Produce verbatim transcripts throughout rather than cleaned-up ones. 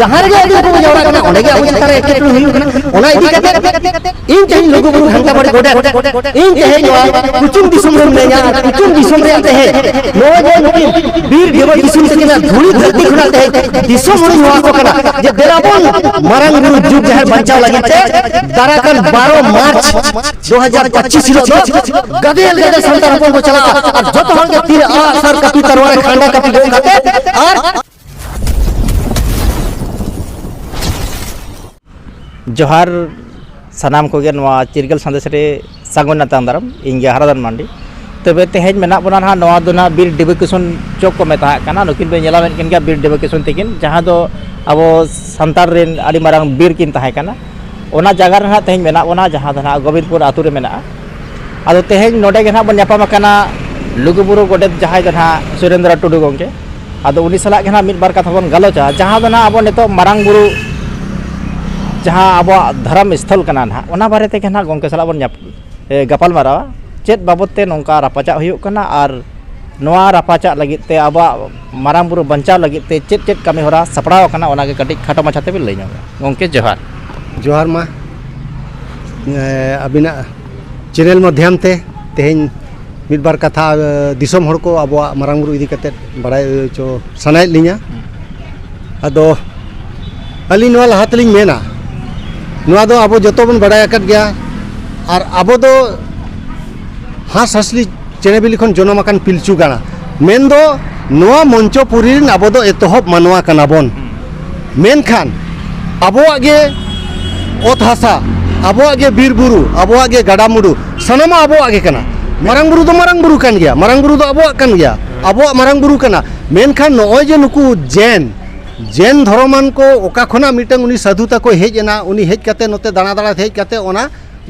ᱡᱟᱦᱟᱸ ᱨᱮᱜᱮ ᱟᱹᱰᱤ ᱨᱚᱠᱚᱢ ᱡᱟᱣᱨᱟᱜ ᱠᱟᱱᱟ, ᱚᱸᱰᱮ ᱜᱮ ᱟᱵᱚ ᱪᱮᱛᱟᱱ ᱨᱮ ᱮᱴᱠᱮᱴᱚᱬᱮ ᱦᱩᱭᱩᱜ ᱠᱟᱱᱟ᱾ ᱚᱱᱟ ᱤᱫᱤ ᱠᱟᱛᱮ ᱤᱧ ᱛᱮᱦᱮᱧ ᱞᱩᱜᱩ ᱵᱩᱨᱩ ᱜᱷᱟᱱᱴᱟ ᱵᱟᱲᱮ ᱜᱚᱰᱮᱛ, ᱤᱧ ᱛᱮᱦᱮᱧ ᱱᱚᱣᱟ ᱠᱩᱪᱩᱝ ᱫᱤᱥᱚᱢ ᱨᱮ ᱢᱤᱱᱟᱹᱧᱟ᱾ ᱟᱨ ᱠᱩᱪᱩᱝ ᱫᱤᱥᱚᱢ ᱨᱮᱭᱟᱜ ᱛᱮᱦᱮᱧ ᱱᱚᱣᱟ ᱡᱮ ᱱᱩᱠᱤᱱ ᱵᱤᱨ ᱫᱮᱵᱟ ᱫᱤᱥᱚᱢ ᱛᱟᱹᱠᱤᱱᱟᱜ ᱫᱷᱩᱲᱤ ᱫᱷᱟᱹᱨᱛᱤ ᱠᱷᱚᱱᱟᱜ ᱛᱮᱦᱮᱧ ᱫᱤᱥᱚᱢ ᱦᱚᱲᱤᱧ ᱦᱚᱦᱚ ᱟᱠᱚ ᱠᱟᱱᱟ ᱡᱮ ᱫᱮᱞᱟ ᱵᱚᱱ ᱢᱟᱨᱟᱝ ᱵᱩᱨᱩ ᱡᱩᱜᱽ ᱡᱟᱦᱮᱨ ᱵᱟᱧᱪᱟᱣ ᱞᱟᱹᱜᱤᱫ ᱛᱮ ᱫᱟᱨᱟ ᱠᱟᱱ ᱵᱟᱨᱚ ᱢᱟᱨᱪ ᱫᱩ ᱦᱟᱡᱟᱨ ᱯᱚᱸᱪᱤᱥ ᱦᱤᱞᱳᱜ ᱫᱚ ᱜᱟᱫᱮᱞ ᱜᱟᱫᱮᱞ ᱥᱟᱱᱛᱟᱲ ᱦᱚᱯᱚᱱ ᱠᱚ ᱪᱟᱞᱟᱜᱼᱟ᱾ ᱟᱨ ᱡᱚᱛᱚ ᱦᱚᱲ ᱜᱮ ᱛᱤᱨᱮ ᱟᱜ ᱥᱟᱨ ᱠᱟᱹᱯᱤ ᱛᱟᱨᱣᱟᱲᱮ ᱠᱷᱟᱸᱰᱟ ᱠᱟᱹᱯᱤ ᱜᱚᱜ ᱠᱟᱛᱮ ᱟᱨ ᱡᱚᱦᱟᱨ ᱥᱟᱱᱟᱢ ᱠᱚᱜᱮ ᱱᱚᱣᱟ ᱪᱤᱨᱜᱟᱹᱞ ᱥᱟᱸᱫᱮᱥ ᱨᱮ ᱥᱟᱹᱜᱩᱱ ᱟᱛᱟᱝ ᱫᱟᱨᱟᱢ᱾ ᱤᱧ ᱜᱮ ᱦᱟᱨᱟᱫᱟᱱ ᱢᱟᱱᱰᱤ᱾ ᱛᱚᱵᱮ ᱛᱮᱦᱮᱧ ᱢᱮᱱᱟᱜ ᱵᱚᱱᱟ ᱱᱟᱦᱟᱜ ᱱᱚᱣᱟ ᱫᱚ ᱱᱟᱦᱟᱜ ᱵᱤᱨ ᱰᱤᱵᱟᱹ ᱠᱤᱥᱩᱱ ᱪᱚᱠ ᱠᱚ ᱢᱮᱛᱟᱜ ᱠᱟᱱᱟ᱾ ᱱᱩᱠᱤᱱ ᱯᱮ ᱧᱮᱞᱟᱢᱮᱫ ᱠᱤᱱ ᱜᱮᱭᱟ, ᱵᱤᱨ ᱰᱤᱵᱟᱹ ᱠᱤᱥᱩᱱ ᱛᱤᱠᱤᱱ, ᱡᱟᱦᱟᱸ ᱫᱚ ᱟᱵᱚ ᱥᱟᱱᱛᱟᱲ ᱨᱮᱱ ᱟᱹᱰᱤ ᱢᱟᱨᱟᱝ ᱵᱤᱨ ᱠᱤᱱ ᱛᱟᱦᱮᱸ ᱠᱟᱱᱟ᱾ ᱚᱱᱟ ᱡᱟᱭᱜᱟ ᱨᱮ ᱱᱟᱦᱟᱜ ᱛᱮᱦᱮᱧ ᱢᱮᱱᱟᱜ ᱵᱚᱱᱟ, ᱡᱟᱦᱟᱸ ᱫᱚ ᱱᱟᱦᱟᱜ ᱜᱳᱵᱤᱱᱫᱯᱩᱨ ᱟᱹᱛᱩ ᱨᱮ ᱢᱮᱱᱟᱜᱼᱟ᱾ ᱟᱫᱚ ᱛᱮᱦᱮᱧ ᱱᱚᱰᱮ ᱜᱮ ᱱᱟᱦᱟᱜ ᱵᱚᱱ ᱧᱟᱯᱟᱢ ᱟᱠᱟᱱᱟ ᱞᱩᱜᱩᱵᱩᱨᱩ ᱜᱚᱰᱮᱛ, ᱡᱟᱦᱟᱸᱭ ᱫᱚ ᱱᱟᱦᱟᱜ ᱥᱩᱨᱮᱱᱫᱨᱚ ᱴᱩᱰᱩ ᱜᱚᱢᱠᱮ᱾ ᱟᱫᱚ ᱩᱱᱤ ᱥᱟᱞᱟᱜ ᱜᱮ ᱱᱟᱦᱟᱜ ᱢᱤᱫ ᱵᱟᱨ ᱠᱟᱛᱷᱟ ᱵᱚᱱ ᱜᱟᱞᱚᱪᱟ, ᱡᱟᱦᱟᱸ ᱫᱚ ᱱᱟᱦᱟᱜ ᱟᱵᱚ ᱱᱤᱛᱚᱜ ᱢᱟᱨᱟᱝ ᱵᱩᱨᱩ, ᱡᱟᱦᱟᱸ ᱟᱵᱚᱣᱟᱜ ᱫᱷᱚᱨᱚᱢ ᱥᱛᱷᱚᱞ ᱠᱟᱱᱟ ᱱᱟᱦᱟᱜ, ᱚᱱᱟ ᱵᱟᱨᱮ ᱛᱮᱜᱮ ᱱᱟᱦᱟᱜ ᱜᱚᱢᱠᱮ ᱥᱟᱞᱟᱜ ᱵᱚᱱ ᱧᱟᱯ-, ᱮ, ᱜᱟᱯᱟᱞ ᱢᱟᱨᱟᱣᱟ᱾ ᱪᱮᱫ ᱵᱟᱵᱚᱛ ᱛᱮ ᱱᱚᱝᱠᱟ ᱨᱟᱯᱟᱪᱟᱜ ᱦᱩᱭᱩᱜ ᱠᱟᱱᱟ ᱟᱨ ᱱᱚᱣᱟ ᱨᱟᱯᱟᱪᱟᱜ ᱞᱟᱹᱜᱤᱫ ᱛᱮ, ᱟᱵᱚᱣᱟᱜ ᱢᱟᱨᱟᱝ ᱵᱩᱨᱩ ᱵᱟᱧᱪᱟᱣ ᱞᱟᱹᱜᱤᱫ ᱛᱮ ᱪᱮᱫ ᱪᱮᱫ ᱠᱟᱹᱢᱤ ᱦᱚᱨᱟ ᱥᱟᱯᱲᱟᱣ ᱟᱠᱟᱱᱟ, ᱚᱱᱟᱜᱮ ᱠᱟᱹᱴᱤᱡ ᱠᱷᱟᱴᱚ ᱢᱟᱪᱷᱟ ᱛᱮᱵᱤᱱ ᱞᱟᱹᱭ ᱧᱚᱜᱟ᱾ ᱜᱚᱢᱠᱮ, ᱡᱚᱦᱟᱨ᱾ ᱡᱚᱦᱟᱨ ᱢᱟ᱾ ᱮ, ᱟᱹᱵᱤᱱᱟᱜ ᱪᱮᱱᱮᱞ ᱢᱟᱫᱽᱫᱷᱚᱢ ᱛᱮ ᱛᱮᱦᱮᱧ ᱢᱤᱫ ᱵᱟᱨ ᱠᱟᱛᱷᱟ, ᱮ, ᱫᱤᱥᱚᱢ ᱦᱚᱲ ᱠᱚ ᱟᱵᱚᱣᱟᱜ ᱢᱟᱨᱟᱝ ᱵᱩᱨᱩ ᱤᱫᱤ ᱠᱟᱛᱮᱫ ᱵᱟᱲᱟᱭ ᱦᱚᱪᱚ ᱥᱟᱱᱟᱭᱮᱫ ᱞᱤᱧᱟ᱾ ᱟᱫᱚ ᱟᱹᱞᱤᱧ ᱱᱚᱣᱟ ᱞᱟᱦᱟ ᱛᱮᱞᱤᱧ ᱢᱮᱱᱟ, ᱱᱚᱣᱟ ᱫᱚ ᱟᱵᱚ ᱡᱚᱛᱚ ᱵᱚᱱ ᱵᱟᱲᱟᱭ ᱟᱠᱟᱫ ᱜᱮᱭᱟ᱾ ᱟᱨ ᱟᱵᱚ ᱫᱚ ᱦᱟᱸᱥ ᱦᱟᱸᱥᱞᱤ ᱪᱮᱬᱮ ᱵᱤᱞᱤ ᱠᱷᱚᱱ ᱡᱚᱱᱚᱢ ᱟᱠᱟᱱ ᱯᱤᱞᱪᱩ ᱜᱟᱲᱟ᱾ ᱢᱮᱱᱫᱚ ᱱᱚᱣᱟ ᱢᱚᱧᱪᱚᱯᱩᱨᱤ ᱨᱮᱱ ᱟᱵᱚ ᱫᱚ ᱮᱛᱚᱦᱚᱵ ᱢᱟᱱᱣᱟ ᱠᱟᱱᱟ ᱵᱚᱱ᱾ ᱢᱮᱱᱠᱷᱟᱱ ᱟᱵᱚᱣᱟᱜ ᱜᱮ ᱚᱛ ᱦᱟᱥᱟ, ᱟᱵᱚᱣᱟᱜ ᱜᱮ ᱵᱤᱨ ᱵᱩᱨᱩ, ᱟᱵᱚᱣᱟᱜ ᱜᱮ ᱜᱟᱰᱟ ᱢᱩᱰᱩ, ᱥᱟᱱᱟᱢᱟᱜ ᱟᱵᱚᱣᱟᱜ ᱜᱮ ᱠᱟᱱᱟ᱾ ᱢᱟᱨᱟᱝ ᱵᱩᱨᱩ ᱫᱚ ᱢᱟᱨᱟᱝ ᱵᱩᱨᱩ ᱠᱟᱱ ᱜᱮᱭᱟ, ᱢᱟᱨᱟᱝ ᱵᱩᱨᱩ ᱫᱚ ᱟᱵᱚᱣᱟᱜ ᱠᱟᱱ ᱜᱮᱭᱟ, ᱟᱵᱚᱣᱟᱜ ᱢᱟᱨᱟᱝ ᱵᱩᱨᱩ ᱠᱟᱱᱟ᱾ ᱢᱮᱱᱠᱷᱟᱱ ᱱᱚᱜᱼᱚᱭ ᱡᱮ ᱱᱩᱠᱩ ᱡᱮᱱ, ᱡᱮᱱ ᱫᱷᱚᱨᱚᱢᱟᱱ ᱠᱚ ᱚᱠᱟ ᱠᱷᱚᱱᱟᱜ ᱢᱤᱫᱴᱟᱝ ᱩᱱᱤ ᱥᱟᱫᱷᱩ ᱛᱟᱠᱚᱭ ᱦᱮᱡ ᱮᱱᱟ, ᱩᱱᱤ ᱦᱮᱡ ᱠᱟᱛᱮ ᱱᱚᱛᱮ ᱫᱟᱬᱟ ᱫᱟᱬᱟ ᱦᱮᱡ ᱠᱟᱛᱮ ᱚᱱᱟ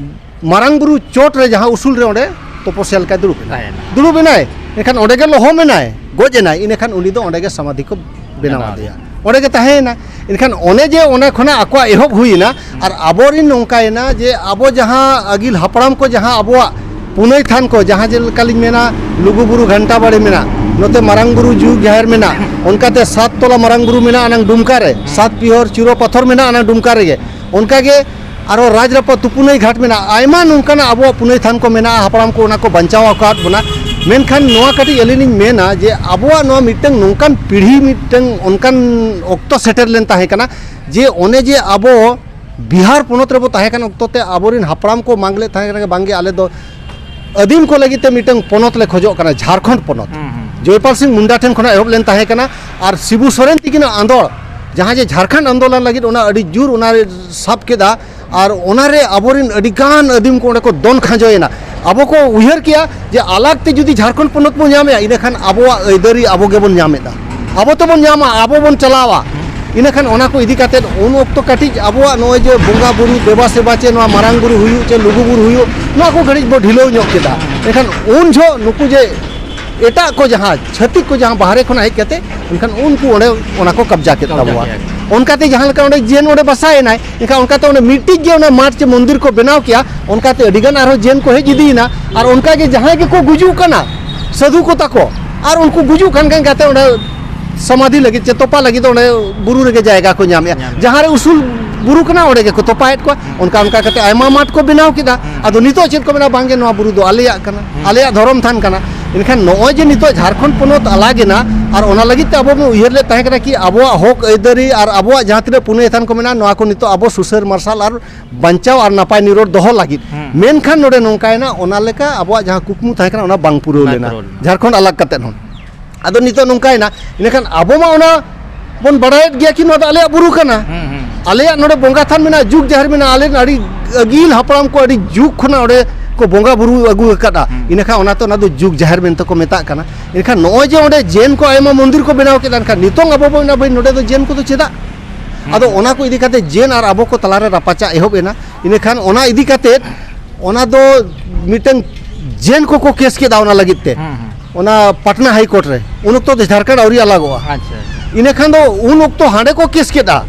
ᱢᱟᱨᱟᱝ ᱵᱩᱨᱩ ᱪᱚᱴ ᱨᱮ ᱡᱟᱦᱟᱸ ᱩᱥᱩᱞ ᱨᱮ ᱚᱸᱰᱮ ᱛᱚᱯᱚᱥᱭᱟ ᱞᱮᱠᱟᱭ ᱫᱩᱲᱩᱵ ᱮᱱᱟ᱾ ᱛᱟᱦᱮᱱᱟ᱾ ᱫᱩᱲᱩᱵ ᱮᱱᱟᱭ, ᱮᱱᱠᱷᱟᱱ ᱚᱸᱰᱮ ᱜᱮ ᱞᱚᱦᱚᱢ ᱮᱱᱟᱭ, ᱜᱚᱡ ᱮᱱᱟᱭ, ᱤᱱᱟᱹᱠᱷᱟᱱ ᱩᱱᱤ ᱫᱚ ᱚᱸᱰᱮ ᱜᱮ ᱥᱚᱢᱟᱫᱷᱤ ᱠᱚ ᱵᱮᱱᱟᱣ ᱵᱮᱱᱟᱣ ᱟᱫᱮᱭᱟ, ᱮᱱᱟ᱾ ᱚᱸᱰᱮ ᱜᱮ ᱛᱟᱦᱮᱸᱭᱮᱱᱟ᱾ ᱮᱱᱠᱷᱟᱱ ᱚᱱᱮ ᱡᱮ ᱚᱱᱟ ᱠᱷᱚᱱᱟᱜ ᱟᱠᱚᱣᱟᱜ ᱮᱦᱚᱵ ᱦᱩᱭᱮᱱᱟ, ᱟᱨ ᱟᱵᱚᱨᱤᱱ ᱱᱚᱝᱠᱟᱭᱮᱱᱟ ᱡᱮ ᱟᱵᱚ ᱡᱟᱦᱟᱸ ᱟᱹᱜᱤᱞ ᱦᱟᱯᱲᱟᱢ ᱠᱚ ᱡᱟᱦᱟᱸ ᱟᱵᱚᱣᱟᱜ ᱯᱩᱱᱟᱹᱭ ᱛᱷᱟᱱ ᱠᱚ, ᱡᱟᱦᱟᱸ ᱡᱮᱞᱮᱠᱟᱞᱤᱧ ᱢᱮᱱᱟ, ᱞᱩᱜᱩ ᱵᱩᱨᱩ ᱜᱷᱟᱱᱴᱟ ᱵᱟᱲᱮ ᱢᱮᱱᱟᱜ, ᱱᱚᱛᱮ ᱢᱟᱨᱟᱝ ᱵᱩᱨᱩ ᱡᱩᱜᱽ ᱡᱟᱦᱮᱨ ᱢᱮᱱᱟᱜ, ᱚᱱᱠᱟᱛᱮ ᱥᱟᱛ ᱛᱚᱞᱟ ᱢᱟᱨᱟᱝ ᱵᱩᱨᱩ ᱢᱮᱱᱟᱜᱼᱟ ᱟᱱᱟᱝ ᱰᱩᱢᱠᱟ ᱨᱮ, ᱥᱟᱛ ᱯᱤᱦᱚᱨ ᱪᱩᱨᱟᱹ ᱯᱟᱛᱷᱚᱨ ᱢᱮᱱᱟᱜᱼᱟ ᱟᱱᱟᱝ ᱰᱩᱢᱠᱟ ᱨᱮᱜᱮ᱾ ᱚᱱᱠᱟᱜᱮ ᱟᱨᱚ ᱨᱟᱡᱽ ᱨᱟᱯᱟᱡᱽ ᱛᱩᱯᱩᱱᱟᱹᱭ ᱜᱷᱟᱴ ᱢᱮᱱᱟᱜᱼᱟ, ᱟᱭᱢᱟ ᱱᱚᱝᱠᱟᱱᱟᱜ ᱟᱵᱚᱣᱟᱜ ᱯᱩᱱᱟᱹᱭ ᱛᱷᱟᱱ ᱠᱚ ᱢᱮᱱᱟᱜᱼᱟ, ᱦᱟᱯᱲᱟᱢ ᱠᱚ ᱚᱱᱟ ᱠᱚ ᱵᱟᱧᱪᱟᱣ ᱟᱠᱟᱫ ᱵᱚᱱᱟ᱾ ᱢᱮᱱᱠᱷᱟᱱ ᱱᱚᱣᱟ ᱠᱟᱹᱴᱤᱡ ᱟᱹᱞᱤᱧ ᱞᱤᱧ ᱢᱮᱱᱟ ᱡᱮ ᱟᱵᱚᱣᱟᱜ ᱱᱚᱣᱟ ᱢᱤᱫᱴᱟᱝ ᱱᱚᱝᱠᱟᱱ ᱯᱤᱲᱦᱤ, ᱢᱤᱫᱴᱟᱝ ᱚᱱᱠᱟᱱ ᱚᱠᱛᱚ ᱥᱮᱴᱮᱨ ᱞᱮᱱ ᱛᱟᱦᱮᱸ ᱠᱟᱱᱟ ᱡᱮ ᱚᱱᱮ ᱡᱮ ᱟᱵᱚ ᱵᱤᱦᱟᱨ ᱯᱚᱱᱚᱛ ᱨᱮᱵᱚ ᱛᱟᱦᱮᱸ ᱠᱟᱱ ᱚᱠᱛᱚ ᱛᱮ ᱟᱵᱚᱨᱮᱱ ᱦᱟᱯᱲᱟᱢ ᱠᱚ ᱢᱟᱜᱽ ᱞᱮᱫ ᱛᱟᱦᱮᱸ ᱠᱟᱱᱟ, ᱵᱟᱝᱜᱮ ᱟᱞᱮ ᱫᱚ ᱟᱹᱫᱤᱢ ᱠᱚ ᱞᱟᱹᱜᱤᱫ ᱛᱮ ᱢᱤᱫᱴᱟᱝ ᱯᱚᱱᱚᱛ ᱞᱮ ᱠᱷᱚᱡᱚᱜ ᱠᱟᱱᱟ, ᱡᱷᱟᱲᱠᱷᱚᱸᱰ ᱯᱚᱱᱚᱛ᱾ ᱦᱩᱸ, ᱦᱩᱸ᱾ ᱡᱚᱭᱯᱟᱞ ᱥᱤᱝ ᱢᱩᱱᱰᱟ ᱴᱷᱮᱱ ᱠᱷᱚᱱᱟᱜ ᱮᱦᱚᱵ ᱞᱮᱱ ᱛᱟᱦᱮᱸ ᱠᱟᱱᱟ᱾ ᱟᱨ ᱥᱤᱵᱩ ᱥᱚᱨᱮᱱ ᱛᱤᱠᱤᱱᱟᱜ ᱟᱸᱫᱳᱲ, ᱡᱟᱦᱟᱸ ᱡᱮ ᱡᱷᱟᱲᱠᱷᱚᱸᱰ ᱟᱱᱫᱳᱞᱚᱱ ᱞᱟᱹᱜᱤᱫ, ᱚᱱᱟ ᱟᱹᱰᱤ ᱡᱳᱨ ᱚᱱᱟᱨᱮ ᱥᱟᱵ ᱠᱮᱫᱟ᱾ ᱟᱨ ᱚᱱᱟᱨᱮ ᱟᱵᱚᱨᱮᱱ ᱟᱹᱰᱤ ᱜᱟᱱ ᱟᱹᱫᱤᱢ ᱠᱚ ᱚᱸᱰᱮ ᱠᱚ ᱫᱚᱱ ᱠᱷᱟᱸᱡᱚᱭᱮᱱᱟ᱾ ᱟᱵᱚ ᱠᱚ ᱩᱭᱦᱟᱹᱨ ᱠᱮᱜᱼᱟ ᱡᱮ ᱟᱞᱟᱜᱽ ᱛᱮ ᱡᱩᱫᱤ ᱡᱷᱟᱲᱠᱷᱚᱸᱰ ᱯᱚᱱᱚᱛ ᱵᱚᱱ ᱧᱟᱢᱮᱜᱼᱟ, ᱤᱱᱟᱹᱠᱷᱟᱱ ᱟᱵᱚᱣᱟᱜ ᱟᱹᱭᱫᱟᱹᱨᱤ ᱟᱵᱚ ᱜᱮᱵᱚᱱ ᱧᱟᱢᱮᱫᱟ, ᱟᱵᱚ ᱛᱮᱵᱚᱱ ᱧᱟᱢᱟ, ᱟᱵᱚ ᱵᱚᱱ ᱪᱟᱞᱟᱣᱟ᱾ ᱤᱱᱟᱹᱠᱷᱟᱱ ᱚᱱᱟ ᱠᱚ ᱤᱫᱤ ᱠᱟᱛᱮᱫ ᱩᱱ ᱚᱠᱛᱚ ᱠᱟᱹᱴᱤᱡ ᱟᱵᱚᱣᱟᱜ ᱱᱚᱜᱼᱚᱭ ᱡᱮ ᱵᱚᱸᱜᱟ ᱵᱩᱨᱩ ᱫᱮᱵᱟ ᱥᱮᱵᱟ, ᱪᱮ ᱱᱚᱣᱟ ᱢᱟᱨᱟᱝ ᱵᱩᱨᱩ ᱦᱩᱭᱩᱜ, ᱪᱮ ᱞᱩᱜᱩ ᱵᱩᱨᱩ ᱦᱩᱭᱩᱜ, ᱱᱚᱣᱟ ᱠᱚ ᱜᱷᱟᱹᱲᱤᱡ ᱵᱚ ᱰᱷᱤᱞᱟᱹᱣ ᱧᱚᱜ ᱠᱮᱫᱟ᱾ ᱮᱱᱠᱷᱟᱱ ᱩᱱ ᱡᱚᱦᱚᱜ ᱱᱩᱠᱩ ᱡᱮ ᱮᱴᱟᱜ ᱠᱚ ᱡᱟᱦᱟᱸ ᱪᱷᱟᱹᱛᱤᱠ ᱠᱚ ᱡᱟᱦᱟᱸ ᱵᱟᱦᱨᱮ ᱠᱷᱚᱱᱟᱜ ᱦᱮᱡ ᱠᱟᱛᱮ, ᱮᱱᱠᱷᱟᱱ ᱩᱱᱠᱩ ᱚᱸᱰᱮ ᱚᱱᱟ ᱠᱚ ᱠᱟᱵᱽᱡᱟ ᱠᱮᱫ ᱠᱟᱵᱽᱡᱟ ᱛᱟᱵᱚᱣᱟ᱾ ᱠᱮᱫᱟ ᱠᱚ᱾ ᱚᱱᱠᱟᱛᱮ ᱡᱟᱦᱟᱸ ᱞᱮᱠᱟ ᱚᱸᱰᱮ ᱡᱮᱱ ᱚᱸᱰᱮ ᱵᱟᱥᱟᱭᱮᱱᱟᱭ, ᱮᱱᱠᱷᱟᱱ ᱚᱱᱠᱟᱛᱮ ᱚᱸᱰᱮ ᱢᱤᱫᱴᱤᱡ ᱜᱮ ᱚᱱᱟ ᱢᱟᱴ ᱪᱮ ᱢᱚᱱᱫᱤᱨ ᱠᱚ ᱵᱮᱱᱟᱣ ᱠᱮᱜᱼᱟ, ᱚᱱᱠᱟᱛᱮ ᱟᱹᱰᱤ ᱜᱟᱱ ᱟᱨᱦᱚᱸ ᱡᱮᱱ ᱠᱚ ᱦᱮᱡ ᱤᱫᱤᱭᱮᱱᱟ᱾ ᱟᱨ ᱚᱱᱠᱟ ᱜᱮ ᱡᱟᱦᱟᱸᱭ ᱜᱮᱠᱚ ᱜᱩᱡᱩᱜ ᱠᱟᱱᱟ, ᱥᱟᱹᱫᱷᱩ ᱠᱚ ᱛᱟᱠᱚ, ᱟᱨ ᱩᱱᱠᱩ ᱜᱩᱡᱩᱜ ᱠᱟᱱ ᱠᱷᱟᱱ ᱜᱟᱛᱮ ᱚᱸᱰᱮ ᱥᱚᱢᱟᱫᱷᱤ ᱞᱟᱹᱜᱤᱫ ᱪᱮ ᱛᱚᱯᱟ ᱞᱟᱹᱜᱤᱫ ᱚᱸᱰᱮ ᱵᱩᱨᱩ ᱨᱮᱜᱮ ᱡᱟᱭᱜᱟ ᱠᱚ ᱧᱟᱢᱮᱜᱼᱟ᱾ ᱧᱟᱢᱮᱜᱼᱟ᱾ ᱡᱟᱦᱟᱸ ᱨᱮ ᱩᱥᱩᱞ ᱵᱩᱨᱩ ᱠᱟᱱᱟ, ᱚᱸᱰᱮ ᱜᱮᱠᱚ ᱛᱚᱯᱟᱭᱮᱫ ᱠᱚᱣᱟ᱾ ᱦᱩᱸ᱾ ᱚᱱᱠᱟ ᱚᱱᱠᱟ ᱠᱟᱛᱮ ᱟᱭᱢᱟ ᱢᱟᱴ ᱠᱚ ᱵᱮᱱᱟᱣ ᱠᱮᱫᱟ᱾ ᱦᱩᱸ᱾ ᱟᱫᱚ ᱱᱤᱛᱚᱜ ᱪᱮᱫ ᱠᱚ ᱢᱮᱱᱟ, ᱵᱟᱝᱜᱮ ᱱᱚᱣᱟ ᱵᱩᱨᱩ ᱫᱚ ᱟᱞᱮᱭᱟᱜ ᱠᱟᱱᱟ, ᱦᱩᱸ᱾ ᱟᱞᱮᱭᱟᱜ ᱫᱷᱚᱨᱚᱢ ᱛᱷᱟᱱ ᱠᱟᱱᱟ᱾ ᱮᱱᱠᱷᱟᱱ ᱱᱚᱜᱼᱚᱭ ᱡᱮ ᱱᱤᱛᱚᱜ ᱡᱷᱟᱲᱠᱷᱚᱸᱰ ᱯᱚᱱᱚᱛ ᱟᱞᱟᱜᱮᱱᱟ, ᱟᱨ ᱚᱱᱟ ᱞᱟᱹᱜᱤᱫ ᱛᱮ ᱟᱵᱚ ᱵᱚᱱ ᱩᱭᱦᱟᱹᱨ ᱞᱮᱫ ᱛᱟᱦᱮᱸ ᱠᱟᱱᱟ ᱠᱤ ᱟᱵᱚᱣᱟᱜ ᱦᱚᱠ ᱟᱹᱭᱫᱟᱹᱨᱤ ᱟᱨ ᱟᱵᱚᱣᱟᱜ ᱡᱟᱦᱟᱸ ᱛᱤᱱᱟᱹᱜ ᱯᱩᱱᱟᱹᱭ ᱛᱷᱟᱱ ᱠᱚ ᱢᱮᱱᱟᱜᱼᱟ, ᱱᱚᱣᱟ ᱠᱚ ᱱᱤᱛᱚᱜ ᱟᱵᱚ ᱥᱩᱥᱟᱹᱨ ᱢᱟᱨᱥᱟᱞ ᱟᱨ ᱵᱟᱧᱪᱟᱣ ᱟᱨ ᱱᱟᱯᱟᱭ ᱱᱤᱨᱚᱲ ᱫᱚᱦᱚ ᱞᱟᱹᱜᱤᱫ᱾ ᱦᱩᱸ᱾ ᱢᱮᱱᱠᱷᱟᱱ ᱱᱚᱰᱮ ᱱᱚᱝᱠᱟᱭᱮᱱᱟ, ᱚᱱᱟ ᱞᱮᱠᱟ ᱟᱵᱚᱣᱟᱜ ᱡᱟᱦᱟᱸ ᱠᱩᱠᱢᱩ ᱛᱟᱦᱮᱸ ᱠᱟᱱᱟ, ᱚᱱᱟ ᱵᱟᱝ ᱯᱩᱨᱟᱹᱣ ᱵᱟᱝ ᱞᱮᱱᱟ, ᱯᱩᱨᱟᱹᱣ ᱞᱮᱱᱟ᱾ ᱡᱷᱟᱲᱠᱷᱚᱸᱰ ᱟᱞᱟᱜᱽ ᱠᱟᱛᱮᱫ ᱦᱚᱸ᱾ ᱟᱫᱚ ᱱᱤᱛᱚᱜ ᱱᱚᱝᱠᱟᱭᱮᱱᱟ, ᱤᱱᱟᱹᱠᱷᱟᱱ ᱟᱵᱚ ᱢᱟ ᱚᱱᱟ ᱵᱚᱱ ᱵᱟᱲᱟᱭᱮᱫ ᱜᱮᱭᱟ ᱠᱤ ᱱᱚᱣᱟ ᱫᱚ ᱟᱞᱮᱭᱟᱜ ᱵᱩᱨᱩ ᱠᱟᱱᱟ, ᱦᱩᱸ, ᱦᱩᱸ᱾ ᱟᱞᱮᱭᱟᱜ ᱱᱚᱰᱮ ᱵᱚᱸᱜᱟ ᱛᱷᱟᱱ ᱢᱮᱱᱟᱜᱼᱟ, ᱡᱩᱜᱽ ᱡᱟᱦᱮᱨ ᱢᱮᱱᱟᱜᱼᱟ, ᱟᱞᱮ ᱨᱮᱱ ᱟᱹᱰᱤ ᱟᱹᱜᱤᱞ ᱦᱟᱯᱲᱟᱢ ᱠᱚ ᱟᱹᱰᱤ ᱡᱩᱜᱽ ᱠᱷᱚᱱᱟᱜ ᱚᱸᱰᱮ ᱠᱚ ᱵᱚᱸᱜᱟ ᱵᱩᱨᱩ ᱟᱹᱜᱩ ᱟᱠᱟᱫᱼᱟ᱾ ᱦᱩᱸ᱾ ᱤᱱᱟᱹᱠᱷᱟᱱ ᱚᱱᱟᱛᱮ ᱚᱱᱟ ᱫᱚ ᱡᱩᱜᱽ ᱡᱟᱦᱮᱨ ᱢᱮᱱᱛᱮ ᱠᱚ ᱢᱮᱛᱟᱜ ᱠᱟᱱᱟ᱾ ᱮᱱᱠᱷᱟᱱ ᱱᱚᱜᱼᱚᱭ ᱡᱮ ᱚᱸᱰᱮ ᱡᱮᱱ ᱠᱚ ᱟᱭᱢᱟ ᱢᱚᱱᱫᱤᱨ ᱠᱚ ᱵᱮᱱᱟᱣ ᱠᱮᱫᱟ, ᱮᱱᱠᱷᱟᱱ ᱱᱤᱛᱚᱝ ᱟᱵᱚ ᱵᱚᱱ ᱢᱮᱱᱟ, "ᱵᱷᱟᱹᱭ, ᱱᱚᱰᱮ ᱫᱚ ᱡᱮᱱ ᱠᱚᱫᱚ ᱪᱮᱫᱟᱜ?" ᱦᱩᱸ᱾ ᱟᱫᱚ ᱚᱱᱟ ᱠᱚ ᱤᱫᱤ ᱠᱟᱛᱮ ᱡᱮᱱ ᱟᱨ ᱟᱵᱚ ᱠᱚ ᱛᱟᱞᱟᱨᱮ ᱨᱟᱯᱟᱪᱟᱜ ᱮᱦᱚᱵ ᱮᱱᱟ᱾ ᱤᱱᱟᱹᱠᱷᱟᱱ ᱚᱱᱟ ᱤᱫᱤ ᱠᱟᱛᱮ ᱚᱱᱟ ᱫᱚ ᱢᱤᱫᱴᱟᱝ ᱡᱮᱱ ᱠᱚᱠᱚ ᱠᱮᱥ ᱠᱮᱫᱟ ᱚᱱᱟ ᱞᱟᱹᱜᱤᱫ ᱛᱮ, ᱦᱩᱸ, ᱦᱩᱸ᱾ ᱚᱱᱟ ᱯᱟᱴᱱᱟ ᱦᱟᱭ ᱠᱳᱨᱴ ᱨᱮ᱾ ᱩᱱ ᱚᱠᱛᱚ ᱫᱚ ᱡᱷᱟᱲᱠᱷᱚᱸᱰ ᱟᱹᱣᱨᱤ ᱟᱞᱟᱜᱚᱜᱼᱟ᱾ ᱟᱪᱪᱷᱟ᱾ ᱤᱱᱟᱹᱠᱷᱟᱱ ᱫᱚ ᱩᱱ ᱚᱠᱛᱚ ᱦᱟᱸᱰᱮ ᱠᱚ ᱠᱮᱥ ᱠᱮᱫᱟ,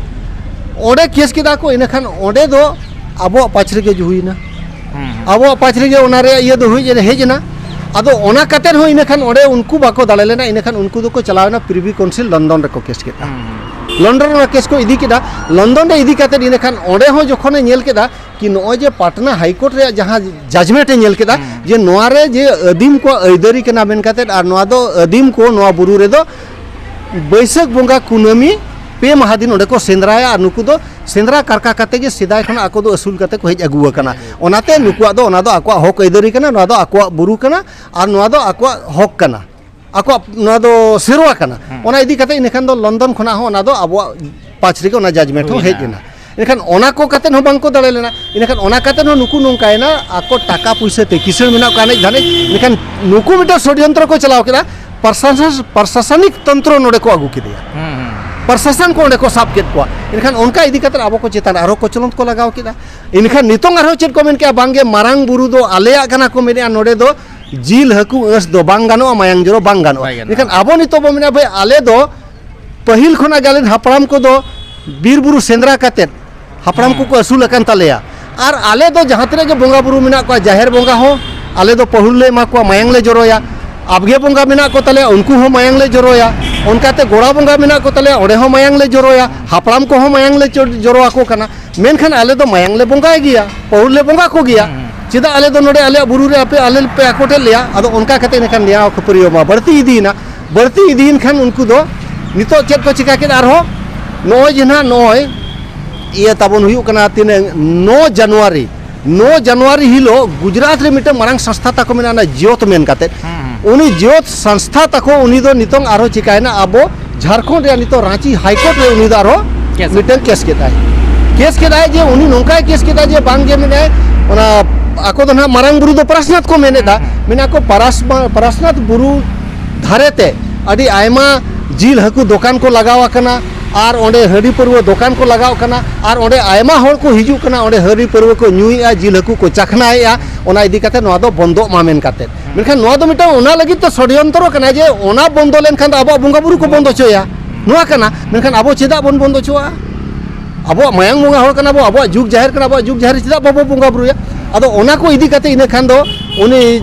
ᱚᱸᱰᱮ ᱠᱮᱥ ᱠᱮᱫᱟ ᱠᱚ᱾ ᱤᱱᱟᱹᱠᱷᱟᱱ ᱚᱸᱰᱮ ᱫᱚ ᱟᱵᱚᱣᱟᱜ ᱯᱟᱪᱷ ᱨᱮᱜᱮ ᱦᱩᱭᱱᱟ᱾ ᱦᱩᱸ, ᱦᱩᱸ᱾ ᱟᱵᱚᱣᱟᱜ ᱯᱟᱪᱷ ᱨᱮᱜᱮ ᱚᱱᱟ ᱨᱮᱭᱟᱜ ᱤᱭᱟᱹ ᱫᱚ ᱦᱩᱭ ᱦᱮᱡ ᱮᱱᱟ᱾ ᱟᱫᱚ ᱚᱱᱟ ᱠᱟᱛᱮᱫ ᱦᱚᱸ ᱤᱱᱟᱹ ᱠᱷᱟᱱ ᱚᱸᱰᱮ ᱩᱱᱠᱩ ᱵᱟᱠᱚ ᱫᱟᱲᱮ ᱞᱮᱱᱟ, ᱤᱱᱟᱹ ᱠᱷᱟᱱ ᱩᱱᱠᱩ ᱫᱚᱠᱚ ᱪᱟᱞᱟᱣ ᱮᱱᱟ ᱯᱨᱤᱵᱷᱤ ᱠᱟᱣᱩᱱᱥᱤᱞ ᱞᱚᱱᱰᱚᱱ ᱨᱮᱠᱚ ᱠᱮᱥ ᱠᱮᱫᱟ᱾ ᱞᱚᱱᱰᱚᱱ ᱨᱮ ᱚᱱᱟ ᱠᱮᱥ ᱠᱚ ᱤᱫᱤ ᱠᱮᱫᱟ᱾ ᱞᱚᱱᱰᱚᱱ ᱨᱮ ᱤᱫᱤ ᱠᱟᱛᱮᱫ ᱤᱱᱟᱹ ᱠᱷᱟᱱ ᱚᱸᱰᱮ ᱦᱚᱸ ᱡᱚᱠᱷᱚᱱᱮ ᱧᱮᱞ ᱠᱮᱫᱟ ᱠᱤ ᱱᱚᱜᱼᱚᱭ ᱡᱮ ᱯᱟᱴᱱᱟ ᱦᱟᱭ ᱠᱳᱨᱴ ᱨᱮᱭᱟᱜ ᱡᱟᱦᱟᱸ ᱡᱟᱡᱽᱢᱮᱱᱴ ᱮ ᱧᱮᱞ ᱠᱮᱫᱟ ᱡᱮ ᱱᱚᱣᱟ ᱨᱮ ᱡᱮ ᱟᱹᱫᱤᱢ ᱠᱚᱣᱟᱜ ᱟᱹᱭᱫᱟᱹᱨᱤ ᱠᱟᱱᱟ ᱢᱮᱱ ᱠᱟᱛᱮᱫ, ᱟᱨ ᱱᱚᱣᱟ ᱫᱚ ᱟᱹᱫᱤᱢ ᱠᱚ ᱱᱚᱣᱟ ᱵᱩᱨᱩ ᱨᱮᱫᱚ ᱵᱟᱹᱭᱥᱟᱹᱠᱷ ᱵᱚᱸᱜᱟ ᱠᱩᱱᱟᱹᱢᱤ ᱯᱮ ᱢᱟᱦᱟ ᱫᱤᱱ ᱚᱸᱰᱮ ᱠᱚ ᱥᱮᱸᱫᱽᱨᱟᱭᱟ, ᱟᱨ ᱱᱩᱠᱩ ᱫᱚ ᱥᱮᱸᱫᱽᱨᱟ ᱠᱟᱨᱠᱟ ᱠᱟᱛᱮ ᱜᱮ ᱥᱮᱫᱟᱭ ᱠᱷᱚᱱᱟᱜ ᱟᱠᱚ ᱫᱚ ᱟᱹᱥᱩᱞ ᱠᱟᱛᱮ ᱠᱚ ᱦᱮᱡ ᱟᱹᱜᱩ ᱟᱠᱟᱱᱟ᱾ ᱚᱱᱟᱛᱮ ᱱᱩᱠᱩᱣᱟᱜ ᱫᱚ ᱚᱱᱟ ᱫᱚ ᱟᱠᱚᱣᱟᱜ ᱦᱚᱠ ᱟᱹᱭᱫᱟᱹᱨᱤ ᱠᱟᱱᱟ, ᱱᱚᱣᱟ ᱫᱚ ᱟᱠᱚᱣᱟᱜ ᱵᱩᱨᱩ ᱠᱟᱱᱟ, ᱟᱨ ᱱᱚᱣᱟ ᱫᱚ ᱟᱠᱚᱣᱟᱜ ᱦᱚᱠ ᱠᱟᱱᱟ, ᱟᱠᱚᱣᱟᱜ ᱱᱚᱣᱟ ᱫᱚ ᱥᱮᱨᱣᱟ ᱠᱟᱱᱟ᱾ ᱚᱱᱟ ᱤᱫᱤ ᱠᱟᱛᱮ ᱤᱱᱟᱹᱠᱷᱟᱱ ᱫᱚ ᱞᱚᱱᱰᱚᱱ ᱠᱷᱚᱱᱟᱜ ᱦᱚᱸ ᱚᱱᱟ ᱫᱚ ᱟᱵᱚᱣᱟᱜ ᱯᱟᱸᱪ ᱨᱮᱜᱮ ᱚᱱᱟ ᱡᱟᱡᱽᱢᱮᱱᱴ ᱦᱚᱸ ᱦᱮᱡ ᱮᱱᱟ᱾ ᱮᱱᱠᱷᱟᱱ ᱚᱱᱟ ᱠᱚ ᱠᱟᱛᱮ ᱦᱚᱸ ᱵᱟᱝ ᱠᱚ ᱫᱟᱲᱮ ᱞᱮᱱᱟ᱾ ᱮᱱᱠᱷᱟᱱ ᱚᱱᱟ ᱠᱟᱛᱮ ᱦᱚᱸ ᱱᱩᱠᱩ ᱱᱚᱝᱠᱟᱭᱮᱱᱟ, ᱟᱠᱚ ᱴᱟᱠᱟ ᱯᱩᱭᱥᱟᱹ ᱛᱮ ᱠᱤᱥᱟᱹᱬ ᱢᱮᱱᱟᱜ ᱠᱚᱣᱟ, ᱮᱱᱮᱡ ᱫᱷᱟᱱᱮᱡ᱾ ᱮᱱᱠᱷᱟᱱ ᱱᱩᱠᱩ ᱢᱤᱫᱴᱟᱝ ᱥᱚᱰᱭᱚᱱᱛᱨᱚ ᱠᱚ ᱪᱟᱞᱟᱣ ᱠᱮᱫᱟ, ᱯᱨᱚᱥᱟᱥᱚᱱ, ᱯᱨᱚᱥᱟᱥᱚᱱᱤᱠ ᱛᱚᱱᱛᱨᱚ ᱱᱚᱰᱮ ᱠᱚ ᱟᱹᱜᱩ ᱠᱮᱫᱮᱭᱟ᱾ ᱯᱨᱚᱥᱟᱥᱚᱱ ᱠᱚ ᱚᱸᱰᱮ ᱠᱚ ᱥᱟᱵ ᱠᱮᱫ ᱠᱚᱣᱟ᱾ ᱮᱱᱠᱷᱟᱱ ᱚᱱᱠᱟ ᱤᱫᱤ ᱠᱟᱛᱮ ᱟᱵᱚ ᱠᱚ ᱪᱮᱛᱟᱱ ᱨᱮ ᱟᱨᱦᱚᱸ ᱠᱚᱪᱞᱚᱱ ᱠᱚ ᱞᱟᱜᱟᱣ ᱠᱮᱫᱟ᱾ ᱮᱱᱠᱷᱟᱱ ᱱᱤᱛᱚᱝ ᱟᱨᱦᱚᱸ ᱪᱮᱫ ᱠᱚ ᱢᱮᱱ ᱠᱮᱫᱼᱟ, ᱵᱟᱝᱜᱮ ᱢᱟᱨᱟᱝ ᱵᱩᱨᱩ ᱫᱚ ᱟᱞᱮᱭᱟᱜ ᱠᱟᱱᱟ ᱠᱚ ᱢᱮᱱᱮᱫᱼᱟ, ᱱᱚᱰᱮ ᱫᱚ ᱡᱤᱞ ᱦᱟᱹᱠᱩ ᱟᱹᱥ ᱫᱚ ᱵᱟᱝ ᱜᱟᱱᱚᱜᱼᱟ, ᱢᱟᱭᱟᱝ ᱡᱚᱨᱚ ᱵᱟᱝ ᱜᱟᱱᱚᱜᱼᱟ᱾ ᱵᱟᱭ ᱜᱟᱱᱚᱜᱼᱟ᱾ ᱮᱱᱠᱷᱟᱱ ᱟᱵᱚ ᱱᱤᱛᱚᱜ ᱵᱚ ᱢᱮᱱᱟ, ᱵᱷᱟᱹᱭ, ᱟᱞᱮ ᱫᱚ ᱯᱟᱹᱦᱤᱞ ᱠᱷᱚᱱᱟᱜ ᱜᱮ ᱟᱞᱮ ᱦᱟᱯᱲᱟᱢ ᱠᱚᱫᱚ ᱵᱤᱨ ᱵᱩᱨᱩ ᱥᱮᱸᱫᱽᱨᱟ ᱠᱟᱛᱮᱫ ᱦᱟᱯᱲᱟᱢ ᱠᱚᱠᱚ ᱟᱹᱥᱩᱞ ᱟᱠᱟᱱ ᱛᱟᱞᱮᱭᱟ᱾ ᱟᱨ ᱟᱞᱮ ᱫᱚ ᱡᱟᱦᱟᱸ ᱛᱤᱱᱟᱹᱜ ᱜᱮ ᱵᱚᱸᱜᱟ ᱵᱩᱨᱩ ᱢᱮᱱᱟᱜ ᱠᱚᱣᱟ, ᱡᱟᱦᱮᱨ ᱵᱚᱸᱜᱟ ᱦᱚᱸ ᱟᱞᱮ ᱫᱚ ᱯᱟᱹᱦᱩᱞ ᱞᱮ ᱮᱢᱟ ᱠᱚᱣᱟ, ᱢᱟᱭᱟᱝ ᱞᱮ ᱡᱚᱨᱚᱭᱟ᱾ ᱟᱵᱜᱮ ᱵᱚᱸᱜᱟ ᱢᱮᱱᱟᱜ ᱠᱚ ᱛᱟᱞᱮᱭᱟ, ᱩᱱᱠᱩ ᱦᱚᱸ ᱢᱟᱭᱟᱝ ᱞᱮ ᱡᱚᱨᱚᱭᱟ᱾ ᱚᱱᱠᱟᱛᱮ ᱜᱚᱲᱟ ᱵᱚᱸᱜᱟ ᱢᱮᱱᱟᱜ ᱠᱚ ᱛᱟᱞᱮᱭᱟ, ᱚᱸᱰᱮ ᱦᱚᱸ ᱢᱟᱭᱟᱝ ᱞᱮ ᱡᱚᱨᱚᱭᱟ, ᱦᱟᱯᱲᱟᱢ ᱠᱚᱦᱚᱸ ᱢᱟᱭᱟᱝ ᱞᱮ ᱪᱚ-, ᱡᱚᱨᱚ ᱟᱠᱚ ᱠᱟᱱᱟ᱾ ᱢᱮᱱᱠᱷᱟᱱ ᱟᱞᱮ ᱫᱚ ᱢᱟᱭᱟᱝ ᱞᱮ ᱵᱚᱸᱜᱟᱭ ᱜᱮᱭᱟ, ᱯᱟᱹᱦᱩᱞ ᱞᱮ ᱵᱚᱸᱜᱟ ᱠᱚ ᱜᱮᱭᱟ᱾ ᱪᱮᱫᱟᱜ ᱟᱞᱮ ᱫᱚ ᱱᱚᱰᱮ ᱟᱞᱮᱭᱟᱜ ᱵᱩᱨᱩ ᱨᱮ ᱟᱯᱮ ᱟᱞᱮ ᱯᱮ ᱟᱠᱚᱴᱮᱫ ᱞᱮᱭᱟ? ᱟᱫᱚ ᱚᱱᱠᱟ ᱠᱟᱛᱮ ᱮᱱᱠᱷᱟᱱ ᱱᱮᱭᱟᱣ ᱠᱷᱟᱹᱯᱟᱹᱨᱤᱭᱟᱹ ᱢᱟ ᱵᱟᱹᱲᱛᱤ ᱤᱫᱤᱭᱮᱱᱟ᱾ ᱵᱟᱹᱲᱛᱤ ᱤᱫᱤᱭᱮᱱ ᱠᱷᱟᱱ ᱩᱱᱠᱩ ᱫᱚ ᱱᱤᱛᱚᱜ ᱪᱮᱫ ᱠᱚ ᱪᱤᱠᱟ ᱠᱮᱫ ᱟᱨᱦᱚᱸ? ᱱᱚᱜᱼᱚᱭ ᱡᱮ ᱱᱟᱦᱟᱜ ᱱᱚᱜᱼᱚᱭ ᱤᱭᱟᱹ ᱛᱟᱵᱚᱱ ᱦᱩᱭᱩᱜ ᱠᱟᱱᱟ ᱛᱤᱱᱟᱹᱝ, ᱱᱚ ᱡᱟᱱᱩᱣᱟᱨᱤ, ᱱᱚ ᱡᱟᱱᱩᱣᱟᱨᱤ ᱦᱤᱞᱳᱜ ᱜᱩᱡᱽᱨᱟᱴ ᱨᱮ ᱢᱤᱫᱴᱟᱝ ᱢᱟᱨᱟᱝ ᱥᱚᱝᱥᱛᱷᱟ ᱛᱟᱠᱚ ᱢᱮᱱᱟᱜᱼᱟ, ᱚᱱᱟ ᱡᱤᱭᱚᱛ ᱢᱮᱱ ᱠᱟᱛᱮᱫ᱾ ᱩᱱᱤ ᱡᱤᱭᱚᱛ ᱥᱚᱝᱥᱛᱷᱟ ᱛᱟᱠᱚ, ᱩᱱᱤ ᱫᱚ ᱱᱤᱛᱚᱝ ᱟᱨᱦᱚᱸ ᱪᱤᱠᱟᱭᱮᱱᱟ, ᱟᱵᱚ ᱡᱷᱟᱲᱠᱷᱚᱸᱰ ᱨᱮᱭᱟᱜ ᱱᱤᱛᱚᱜ ᱨᱟᱸᱪᱤ ᱦᱟᱭ ᱠᱳᱨᱴ ᱨᱮ ᱩᱱᱤ ᱫᱚ ᱟᱨᱦᱚᱸ ᱠᱮᱥ ᱢᱤᱫᱴᱟᱝ ᱠᱮᱥ ᱠᱮᱫᱟᱭ᱾ ᱠᱮᱥ ᱠᱮᱫᱟᱭ ᱡᱮ ᱩᱱᱤ ᱱᱚᱝᱠᱟᱭ ᱠᱮᱥ ᱠᱮᱫᱟ ᱡᱮ ᱵᱟᱝ ᱜᱮ ᱢᱮᱱᱟᱭ, ᱚᱱᱟ ᱟᱠᱚ ᱫᱚ ᱱᱟᱦᱟᱜ ᱢᱟᱨᱟᱝ ᱵᱩᱨᱩ ᱫᱚ ᱯᱟᱨᱟᱥᱱᱟᱛᱷ ᱠᱚ ᱢᱮᱱᱮᱫᱟ, ᱢᱮᱱᱟ ᱠᱚ ᱯᱟᱨᱟᱥ-, ᱯᱟᱨᱟᱥᱱᱟᱛᱷ ᱵᱩᱨᱩ ᱫᱷᱟᱨᱮ ᱛᱮ ᱟᱹᱰᱤ ᱟᱭᱢᱟ ᱡᱤᱞ ᱦᱟᱹᱠᱩ ᱫᱚᱠᱟᱱ ᱠᱚ ᱞᱟᱜᱟᱣ ᱟᱠᱟᱱᱟ, ᱟᱨ ᱚᱸᱰᱮ ᱦᱟᱺᱰᱤ ᱯᱟᱹᱨᱣᱟᱹ ᱫᱚᱠᱟᱱ ᱠᱚ ᱞᱟᱜᱟᱣ ᱠᱟᱱᱟ, ᱟᱨ ᱚᱸᱰᱮ ᱟᱭᱢᱟ ᱦᱚᱲ ᱠᱚ ᱦᱤᱡᱩᱜ ᱠᱟᱱᱟ, ᱚᱸᱰᱮ ᱦᱟᱺᱰᱤ ᱯᱟᱹᱨᱣᱟᱹ ᱠᱚ ᱧᱩᱭᱮᱫᱼᱟ, ᱡᱤᱞ ᱦᱟᱹᱠᱩ ᱠᱚ ᱪᱟᱠᱷᱱᱟᱭᱮᱫᱼᱟ, ᱚᱱᱟ ᱤᱫᱤ ᱠᱟᱛᱮ ᱱᱚᱣᱟ ᱫᱚ ᱵᱚᱱᱫᱚᱜ ᱢᱟ ᱢᱮᱱ ᱠᱟᱛᱮ᱾ ᱢᱮᱱᱠᱷᱟᱱ ᱱᱚᱣᱟ ᱫᱚ ᱢᱤᱫᱴᱟᱝ ᱚᱱᱟ ᱞᱟᱹᱜᱤᱫ ᱛᱮ ᱥᱚᱰᱭᱚᱱᱛᱨᱚ ᱠᱟᱱᱟ ᱡᱮ ᱚᱱᱟ ᱵᱚᱱᱫᱚ ᱞᱮᱱᱠᱷᱟᱱ ᱫᱚ ᱟᱵᱚᱣᱟᱜ ᱵᱚᱸᱜᱟ ᱵᱩᱨᱩ ᱠᱚ ᱵᱚᱱᱫᱚ ᱦᱚᱪᱚᱭᱟ, ᱱᱚᱣᱟ ᱠᱟᱱᱟ᱾ ᱢᱮᱱᱠᱷᱟᱱ ᱟᱵᱚ ᱪᱮᱫᱟᱜ ᱵᱚᱱ ᱵᱚᱱᱫᱚ ᱦᱚᱪᱚᱣᱟᱜᱼᱟ? ᱟᱵᱚᱣᱟᱜ ᱢᱟᱭᱟᱝ ᱵᱚᱸᱜᱟ ᱦᱚᱲ ᱠᱟᱱᱟ ᱵᱚ, ᱟᱵᱚᱣᱟᱜ ᱡᱩᱜᱽ ᱡᱟᱦᱮᱨ ᱠᱟᱱᱟ, ᱟᱵᱚᱣᱟᱜ ᱡᱩᱜᱽ ᱡᱟᱦᱮᱨ ᱨᱮ ᱪᱮᱫᱟᱜ ᱵᱟᱵᱚ ᱵᱚᱸᱜᱟ ᱵᱩᱨᱩᱭᱟ? ᱟᱫᱚ ᱚᱱᱟ ᱠᱚ ᱤᱫᱤ ᱠᱟᱛᱮ ᱤᱱᱟᱹ ᱠᱷᱟᱱ ᱫᱚ ᱩᱱᱤ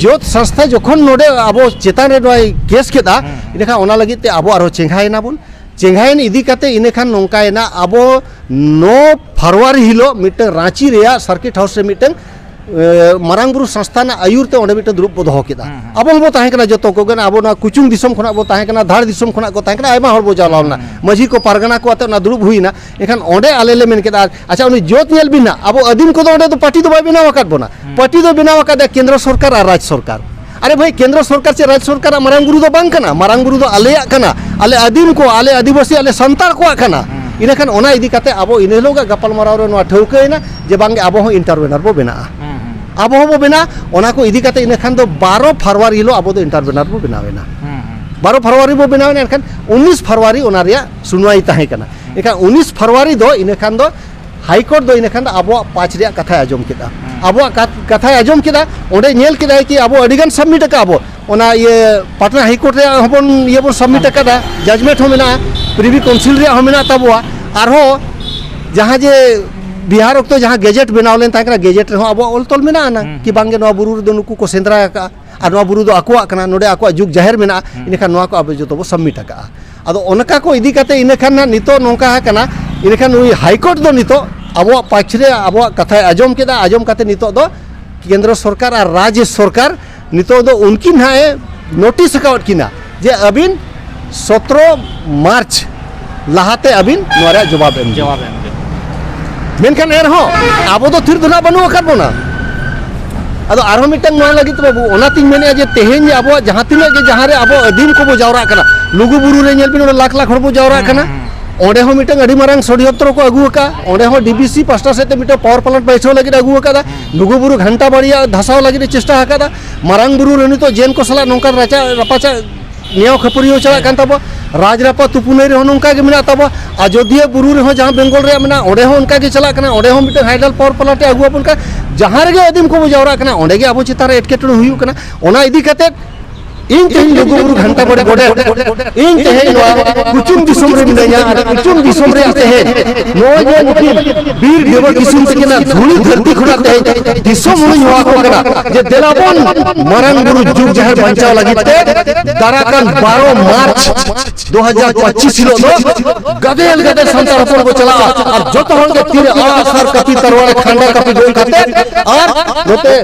ᱡᱚᱛ ᱥᱚᱝᱥᱛᱷᱟ ᱡᱚᱠᱷᱚᱱ ᱱᱚᱰᱮ ᱟᱵᱚ ᱪᱮᱛᱟᱱ ᱨᱮ ᱱᱚᱣᱟᱭ ᱠᱮᱥ ᱠᱮᱫᱟ, ᱦᱩᱸ, ᱦᱩᱸ᱾ ᱤᱱᱟᱹᱠᱷᱟᱱ ᱚᱱᱟ ᱞᱟᱹᱜᱤᱫ ᱛᱮ ᱟᱵᱚ ᱟᱨᱦᱚᱸ ᱪᱮᱸᱜᱷᱟᱭᱮᱱᱟ ᱵᱚᱱ᱾ ᱪᱮᱸᱜᱷᱟᱭᱮᱱ ᱤᱫᱤ ᱠᱟᱛᱮ ᱤᱱᱟᱹᱠᱷᱟᱱ ᱱᱚᱝᱠᱟᱭᱮᱱᱟ, ᱟᱵᱚ ᱱᱚ ᱯᱷᱮᱵᱽᱨᱩᱣᱟᱨᱤ ᱦᱤᱞᱳᱜ ᱢᱤᱫᱴᱟᱝ ᱨᱟᱸᱪᱤ ᱨᱮᱭᱟᱜ ᱥᱟᱨᱠᱤᱴ ᱦᱟᱣᱩᱥ ᱨᱮ ᱢᱤᱫᱴᱟᱝ, ᱮ, ᱢᱟᱨᱟᱝ ᱵᱩᱨᱩ ᱥᱚᱝᱥᱛᱷᱟ ᱨᱮᱱᱟᱜ ᱟᱹᱭᱩᱨ ᱛᱮ ᱚᱸᱰᱮ ᱢᱤᱫᱴᱟᱝ ᱫᱩᱲᱩᱵ ᱵᱚ ᱫᱚᱦᱚ ᱠᱮᱫᱟ᱾ ᱦᱩᱸ, ᱦᱩᱸ᱾ ᱟᱵᱚ ᱦᱚᱸᱵᱚ ᱛᱟᱦᱮᱸ ᱠᱟᱱᱟ, ᱡᱚᱛᱚ ᱠᱚᱜᱮ, ᱟᱵᱚ ᱱᱚᱣᱟ ᱠᱩᱪᱩᱝ ᱫᱤᱥᱚᱢ ᱠᱷᱚᱱᱟᱜ ᱵᱚ ᱛᱟᱦᱮᱸ ᱠᱟᱱᱟ, ᱫᱷᱟᱲ ᱫᱤᱥᱚᱢ ᱠᱷᱚᱱᱟᱜ ᱠᱚ ᱛᱟᱦᱮᱸ ᱠᱟᱱᱟ, ᱟᱭᱢᱟ ᱦᱚᱲ ᱵᱚ ᱪᱟᱞᱟᱣ ᱞᱮᱱᱟ᱾ ᱦᱩᱸ, ᱦᱩᱸ᱾ ᱢᱟᱹᱡᱷᱤ ᱠᱚ, ᱯᱟᱨᱜᱟᱱᱟ ᱠᱚ ᱟᱛᱮ ᱚᱱᱟ ᱫᱩᱲᱩᱵ ᱦᱩᱭᱱᱟ᱾ ᱮᱱᱠᱷᱟᱱ ᱚᱸᱰᱮ ᱟᱞᱮ ᱞᱮ ᱢᱮᱱ ᱠᱮᱫᱟ, ᱟᱪᱪᱷᱟ, ᱩᱱᱤ ᱡᱚᱛ ᱧᱮᱞ ᱵᱤᱱ ᱱᱟᱜ, ᱟᱵᱚ ᱟᱹᱫᱤᱢ ᱠᱚᱫᱚ ᱚᱸᱰᱮ ᱫᱚ ᱯᱟᱨᱴᱤ ᱫᱚ ᱵᱟᱭ ᱵᱮᱱᱟᱣ ᱟᱠᱟᱫ ᱵᱚᱱᱟ᱾ ᱦᱩᱸ᱾ ᱯᱟᱨᱴᱤ ᱫᱚ ᱵᱮᱱᱟᱣ ᱟᱠᱟᱫᱟ ᱠᱮᱱᱫᱨᱚ ᱥᱚᱨᱠᱟᱨ ᱟᱨ ᱨᱟᱡᱽ ᱥᱚᱨᱠᱟᱨ᱾ ᱟᱨᱮ ᱵᱷᱟᱹᱭ, ᱠᱮᱱᱫᱨᱚ ᱥᱚᱨᱠᱟᱨ ᱪᱮ ᱨᱟᱡᱽ ᱥᱚᱨᱠᱟᱨᱟᱜ ᱢᱟᱨᱟᱝ ᱵᱩᱨᱩ ᱫᱚ ᱵᱟᱝ ᱠᱟᱱᱟ, ᱢᱟᱨᱟᱝ ᱵᱩᱨᱩ ᱫᱚ ᱟᱞᱮᱭᱟᱜ ᱠᱟᱱᱟ, ᱟᱞᱮ ᱟᱹᱫᱤᱢ ᱠᱚ, ᱟᱞᱮ ᱟᱹᱫᱤᱵᱟᱹᱥᱤ, ᱟᱞᱮ ᱥᱟᱱᱛᱟᱲ ᱠᱚᱣᱟᱜ ᱠᱟᱱᱟ᱾ ᱦᱩᱸ᱾ ᱤᱱᱟᱹᱠᱷᱟᱱ ᱚᱱᱟ ᱤᱫᱤ ᱠᱟᱛᱮ ᱟᱵᱚ ᱤᱱᱟᱹ ᱦᱤᱞᱳᱜᱟᱜ ᱜᱟᱯᱟᱞᱢᱟᱨᱟᱣ ᱨᱮ ᱱᱚᱣᱟ ᱴᱷᱟᱹᱣᱠᱟᱹᱭᱮᱱᱟ ᱡᱮ ᱵᱟᱝᱜᱮ, ᱟᱵᱚ ᱦᱚᱸ ᱤᱱᱴᱟᱨᱵᱷᱮᱱᱟᱨ ᱵᱚ ᱵᱮᱱᱟᱜᱼᱟ᱾ ᱦᱩᱸ, ᱦᱩᱸ᱾ ᱟᱵᱚ ᱦᱚᱸᱵᱚ ᱵᱮᱱᱟᱜᱼᱟ᱾ ᱚᱱᱟ ᱠᱚ ᱤᱫᱤ ᱠᱟᱛᱮ ᱤᱱᱟᱹ ᱠᱷᱟᱱ ᱫᱚ ᱵᱟᱨᱚ ᱯᱷᱮᱵᱽᱨᱩᱣᱟᱨᱤ ᱦᱤᱞᱳᱜ ᱟᱵᱚ ᱫᱚ ᱤᱱᱴᱟᱨᱵᱷᱮᱱᱟᱨ ᱵᱚ ᱵᱮᱱᱟᱣ ᱮᱱᱟ᱾ ᱦᱩᱸ, ᱦᱩᱸ᱾ ᱵᱟᱨᱚ ᱯᱷᱮᱵᱽᱨᱩᱣᱟᱨᱤ ᱵᱚ ᱵᱮᱱᱟᱣ ᱮᱱᱟ, ᱮᱱᱠᱷᱟᱱ ᱩᱱᱤᱥ ᱯᱷᱮᱵᱽᱨᱩᱣᱟᱨᱤ ᱚᱱᱟ ᱨᱮᱭᱟᱜ ᱥᱩᱱᱣᱟᱭ ᱛᱟᱦᱮᱸ ᱠᱟᱱᱟ᱾ ᱦᱩᱸ᱾ ᱮᱱᱠᱷᱟᱱ ᱩᱱᱤᱥ ᱯᱷᱮᱵᱽᱨᱩᱣᱟᱨᱤ ᱫᱚ ᱤᱱᱟᱹ ᱠᱷᱟᱱ ᱫᱚ ᱦᱟᱭ ᱠᱳᱨᱴ ᱫᱚ ᱤᱱᱟᱹ ᱠᱷᱟᱱ ᱫᱚ ᱟᱵᱚᱣᱟᱜ ᱯᱟᱸᱪ ᱨᱮᱭᱟᱜ ᱠᱟᱛᱷᱟᱭ ᱟᱸᱡᱚᱢ ᱠᱮᱫᱟ᱾ ᱦᱩᱸ᱾ ᱟᱵᱚᱣᱟᱜ ᱠᱟᱛ-, ᱠᱟᱛᱷᱟᱭ ᱟᱸᱡᱚᱢ ᱠᱮᱫᱟ, ᱚᱸᱰᱮ ᱧᱮᱞ ᱠᱮᱫᱟᱭ ᱠᱤ ᱟᱵᱚ ᱟᱹᱰᱤ ᱜᱟᱱ ᱥᱟᱵᱢᱤᱴ ᱟᱠᱟᱫ ᱟᱵᱚ, ᱚᱱᱟ ᱤᱭᱟᱹ ᱯᱟᱴᱱᱟ ᱦᱟᱭ ᱠᱳᱨᱴ ᱨᱮᱭᱟᱜ ᱦᱚᱸᱵᱚᱱ, ᱤᱭᱟᱹ ᱵᱚᱱ ᱥᱟᱵᱢᱤᱴ ᱦᱩᱸ᱾ ᱟᱠᱟᱫᱟ, ᱡᱟᱡᱽᱢᱮᱱᱴ ᱦᱚᱸ ᱢᱮᱱᱟᱜᱼᱟ, ᱯᱨᱤᱵᱷᱤ ᱠᱟᱣᱩᱱᱥᱤᱞ ᱨᱮᱭᱟᱜ ᱦᱚᱸ ᱢᱮᱱᱟᱜ ᱛᱟᱵᱚᱣᱟ, ᱟᱨᱦᱚᱸ ᱡᱟᱦᱟᱸ ᱡᱮ ᱵᱤᱦᱟᱨ ᱚᱠᱛᱚ ᱡᱟᱦᱟᱸ ᱜᱮᱡᱮᱴ ᱵᱮᱱᱟᱣ ᱞᱮᱱ ᱛᱟᱦᱮᱸ ᱠᱟᱱᱟ, ᱜᱮᱡᱮᱴ ᱨᱮᱦᱚᱸ ᱟᱵᱚᱣᱟᱜ ᱚᱞ ᱛᱚᱞ ᱢᱮᱱᱟᱜ ᱟᱱᱟ ᱦᱩᱸ᱾ ᱠᱤ ᱵᱟᱝᱜᱮ ᱱᱚᱣᱟ ᱵᱩᱨᱩ ᱨᱮᱫᱚ ᱱᱩᱠᱩ ᱠᱚ ᱥᱮᱸᱫᱽᱨᱟ ᱟᱠᱟᱫᱼᱟ᱾ ᱟᱨ ᱱᱚᱣᱟ ᱵᱩᱨᱩ ᱫᱚ ᱟᱠᱚᱣᱟᱜ ᱠᱟᱱᱟ, ᱱᱚᱰᱮ ᱟᱠᱚᱣᱟᱜ ᱡᱩᱜᱽ ᱡᱟᱦᱮᱨ ᱢᱮᱱᱟᱜᱼᱟ, ᱦᱩᱸ᱾ ᱤᱱᱟᱹᱠᱷᱟᱱ ᱱᱚᱣᱟ ᱠᱚ ᱟᱵᱚ ᱡᱚᱛᱚ ᱵᱚ ᱥᱟᱵᱢᱤᱴ ᱟᱠᱟᱜᱼᱟ᱾ ᱟᱫᱚ ᱚᱱᱠᱟ ᱠᱚ ᱤᱫᱤ ᱠᱟᱛᱮ ᱤᱱᱟᱹᱠᱷᱟᱱ ᱱᱟᱜ ᱱᱤᱛᱚᱜ ᱱᱚᱝᱠᱟ ᱟᱠᱟᱱᱟ, ᱤᱱᱟᱹᱠᱷᱟᱱ ᱱᱩᱭ ᱦᱟᱭ ᱠᱳᱨᱴ ᱫᱚ ᱱᱤᱛᱚᱜ ᱟᱵᱚᱣᱟᱜ ᱯᱟᱪᱷᱨᱮ ᱟᱵᱚᱣᱟᱜ ᱠᱟᱛᱷᱟᱭ ᱟᱸᱡᱚᱢ ᱠᱮᱫᱟ, ᱟᱸᱡᱚᱢ ᱠᱟᱛᱮ ᱱᱤᱛᱚᱜ ᱫᱚ ᱠᱮᱱᱫᱨᱚ ᱥᱚᱨᱠᱟᱨ ᱟᱨ ᱨᱟᱡᱽ ᱥᱚᱨᱠᱟᱨ ᱱᱤᱛᱚᱜ ᱫᱚ ᱩᱱᱠᱤᱱ ᱦᱟᱸᱜ ᱮ ᱱᱳᱴᱤᱥ ᱟᱠᱟᱣᱟᱫ ᱠᱤᱱᱟ ᱡᱮ ᱟᱹᱵᱤᱱ ᱥᱚᱛᱨᱚ ᱢᱟᱨᱪ ᱞᱟᱦᱟᱛᱮ ᱟᱹᱵᱤᱱ ᱱᱚᱣᱟ ᱨᱮᱭᱟᱜ ᱡᱚᱵᱟᱵ ᱮᱢ ᱵᱤᱱ᱾ ᱡᱚᱵᱟᱵ ᱮᱢ ᱵᱤᱱ᱾ ᱢᱮᱱᱠᱷᱟᱱ ᱮᱱᱨᱮᱦᱚᱸ ᱟᱵᱚ ᱫᱚ ᱛᱷᱤᱨ ᱫᱚ ᱱᱟᱜ ᱵᱟᱹᱱᱩᱜ ᱟᱠᱟᱫ ᱵᱚᱱᱟ᱾ ᱟᱫᱚ ᱟᱨᱦᱚᱸ ᱢᱤᱫᱴᱟᱝ ᱱᱚᱣᱟ ᱞᱟᱹᱜᱤᱫ ᱛᱮ ᱵᱟᱹᱵᱩ, ᱚᱱᱟᱛᱤᱧ ᱢᱮᱱᱮᱫᱼᱟ ᱡᱮ ᱛᱮᱦᱮᱧ ᱟᱵᱚᱣᱟᱜ ᱡᱟᱦᱟᱸ ᱛᱤᱱᱟᱹᱜ ᱜᱮ ᱡᱟᱦᱟᱸ ᱨᱮ ᱟᱵᱚ ᱟᱹᱫᱤᱢ ᱠᱚᱵᱚ ᱡᱟᱣᱨᱟᱜ ᱠᱟᱱᱟ, ᱞᱩᱜᱩ ᱵᱩᱨᱩ ᱨᱮ ᱧᱮᱞ ᱵᱤᱱ, ᱚᱸᱰᱮ ᱞᱟᱠᱷ ᱞᱟᱠᱷ ᱦᱚᱲ ᱵᱚ ᱡᱟᱣᱨᱟᱜ ᱦᱩᱸ, ᱠᱟᱱᱟ᱾ ᱦᱩᱸ, ᱦᱩᱸ᱾ ᱚᱸᱰᱮ ᱦᱚᱸ ᱢᱤᱫᱴᱟᱝ ᱟᱹᱰᱤ ᱢᱟᱨᱟᱝ ᱥᱚᱲᱭᱚᱱᱛᱨᱚ ᱠᱚ ᱟᱹᱜᱩ ᱟᱠᱟᱫᱼᱟ᱾ ᱚᱸᱰᱮ ᱦᱚᱸ ᱰᱤ ᱵᱤ ᱥᱤ ᱯᱟᱥᱴᱟ ᱥᱮᱫ ᱛᱮ ᱢᱤᱫᱴᱟᱝ ᱯᱟᱣᱟᱨ ᱯᱞᱟᱱᱴ ᱵᱟᱹᱭᱥᱟᱹᱣ ᱞᱟᱹᱜᱤᱫ ᱟᱹᱜᱩ ᱟᱠᱟᱫᱟ᱾ ᱦᱩᱸ᱾ ᱞᱩᱜᱩ ᱵᱩᱨᱩ ᱜᱷᱟᱱᱴᱟ ᱵᱟᱲᱤᱭᱟ ᱫᱷᱟᱥᱟᱣ ᱞᱟᱹᱜᱤᱫ ᱮ ᱪᱮᱥᱴᱟ ᱟᱠᱟᱫᱟ᱾ ᱢᱟᱨᱟᱝ ᱵᱩᱨᱩ ᱨᱮ ᱱᱤᱛᱚᱜ ᱡᱮᱱ ᱠᱚ ᱥᱟᱞᱟᱜ ᱱᱚᱝᱠᱟᱱ ᱨᱟᱪᱟ ᱨᱟᱯᱟᱪᱟᱜ ᱱᱮᱭᱟᱣ ᱠᱷᱟᱹᱯᱟᱹᱨᱤᱭᱟᱹᱣ ᱪᱟᱞᱟᱜ ᱠᱟᱱ ᱛᱟᱵᱚᱣᱟ᱾ ᱨᱟᱡᱽᱨᱟᱯᱟ ᱛᱩᱯᱩᱱᱟᱹᱭ ᱨᱮᱦᱚᱸ ᱱᱚᱝᱠᱟ ᱜᱮ ᱢᱮᱱᱟᱜ ᱛᱟᱵᱚᱣᱟ᱾ ᱟᱡᱚᱫᱤᱭᱟᱹ ᱵᱩᱨᱩ ᱨᱮᱦᱚᱸ ᱡᱟᱦᱟᱸ ᱵᱮᱝᱜᱚᱞ ᱨᱮᱭᱟᱜ ᱢᱮᱱᱟᱜᱼᱟ, ᱚᱸᱰᱮ ᱦᱚᱸ ᱚᱱᱠᱟ ᱜᱮ ᱪᱟᱞᱟᱜ ᱠᱟᱱᱟ᱾ ᱚᱸᱰᱮ ᱦᱚᱸ ᱢᱤᱫᱴᱟᱝ ᱦᱟᱭᱰᱟᱞ ᱯᱟᱣᱟᱨ ᱯᱞᱟᱱᱴ ᱮ ᱟᱹᱜᱩ ᱟᱵᱚᱱ ᱠᱟᱱᱟ᱾ ᱡᱟᱦᱟᱸ ᱨᱮᱜᱮ ᱟᱹᱫᱤᱢ ᱠᱚᱵᱚ ᱡᱟᱣᱨᱟᱜ ᱠᱟᱱᱟ, ᱚᱸᱰᱮ ᱜᱮ ᱟᱵᱚ ᱪᱮᱛᱟᱱ ᱨᱮ ᱮᱴᱠᱮᱴᱚᱬᱮ ᱦᱩᱭᱩᱜ ᱠᱟᱱᱟ᱾ ᱚᱱᱟ ᱤᱫᱤ ᱠᱟᱛᱮᱫ ᱤᱧ ᱛᱮᱦᱮᱧ ᱞᱩᱜᱩᱵᱩᱨᱩ ᱜᱷᱟᱱᱴᱟ ᱵᱟᱲᱮ ᱜᱚᱰᱮᱛ, ᱤᱧ ᱛᱮᱦᱮᱧ ᱱᱚᱣᱟ ᱠᱩᱪᱩᱢ ᱫᱤᱥᱚᱢ ᱨᱮ ᱢᱤᱱᱟᱹᱧᱟ᱾ ᱟᱨ ᱠᱩᱪᱩᱢ ᱫᱤᱥᱚᱢ ᱨᱮᱭᱟᱜ ᱛᱮᱦᱮᱧ ᱱᱚᱜᱼᱚᱭ ᱡᱮ ᱱᱩᱠᱤᱱ ᱵᱤᱨ ᱰᱮᱵᱚ ᱠᱤᱥᱩᱱ ᱛᱟᱹᱠᱤᱱᱟᱜ ᱫᱷᱩᱲᱤ ᱫᱷᱟᱹᱨᱛᱤ ᱠᱷᱚᱱᱟᱜ ᱛᱮᱦᱮᱧ ᱫᱤᱥᱚᱢ ᱦᱚᱲᱤᱧ ᱦᱚᱦᱚ ᱟᱠᱚ ᱠᱟᱱᱟ ᱡᱮ ᱫᱮᱞᱟ ᱵᱚᱱ ᱢᱟᱨᱟᱝ ᱵᱩᱨᱩ ᱡᱩᱜᱽ ᱡᱟᱦᱮᱨ ᱵᱟᱧᱪᱟᱣ ᱞᱟᱹᱜᱤᱫ ᱛᱮ ᱫᱟᱨᱟ ᱠᱟᱱ ᱵᱟᱨᱚ ᱢᱟᱨᱪ ᱫᱩ ᱦᱟᱡᱟᱨ ᱯᱚᱸᱪᱤᱥ ᱦᱤᱞᱳᱜ ᱫᱚ ᱜᱟᱫᱮᱞ ᱜᱟᱫᱮᱞ ᱥᱟᱱᱛᱟᱲ ᱦᱚᱯᱚᱱ ᱠᱚ ᱪᱟᱞᱟᱜᱼᱟ᱾ ᱟᱨ ᱡᱚᱛᱚ ᱦᱚᱲ ᱜᱮ ᱛᱤᱨᱮ ᱟᱲᱟᱜ ᱥᱟᱨ ᱠᱟᱹᱯᱤ ᱛᱟᱨᱣᱟᱲᱮ ᱠᱷᱟᱸᱰᱟ ᱠᱟᱹᱯᱤ ᱜᱚᱜ ᱠᱟᱛᱮ ᱟᱨ ᱱᱚᱛᱮ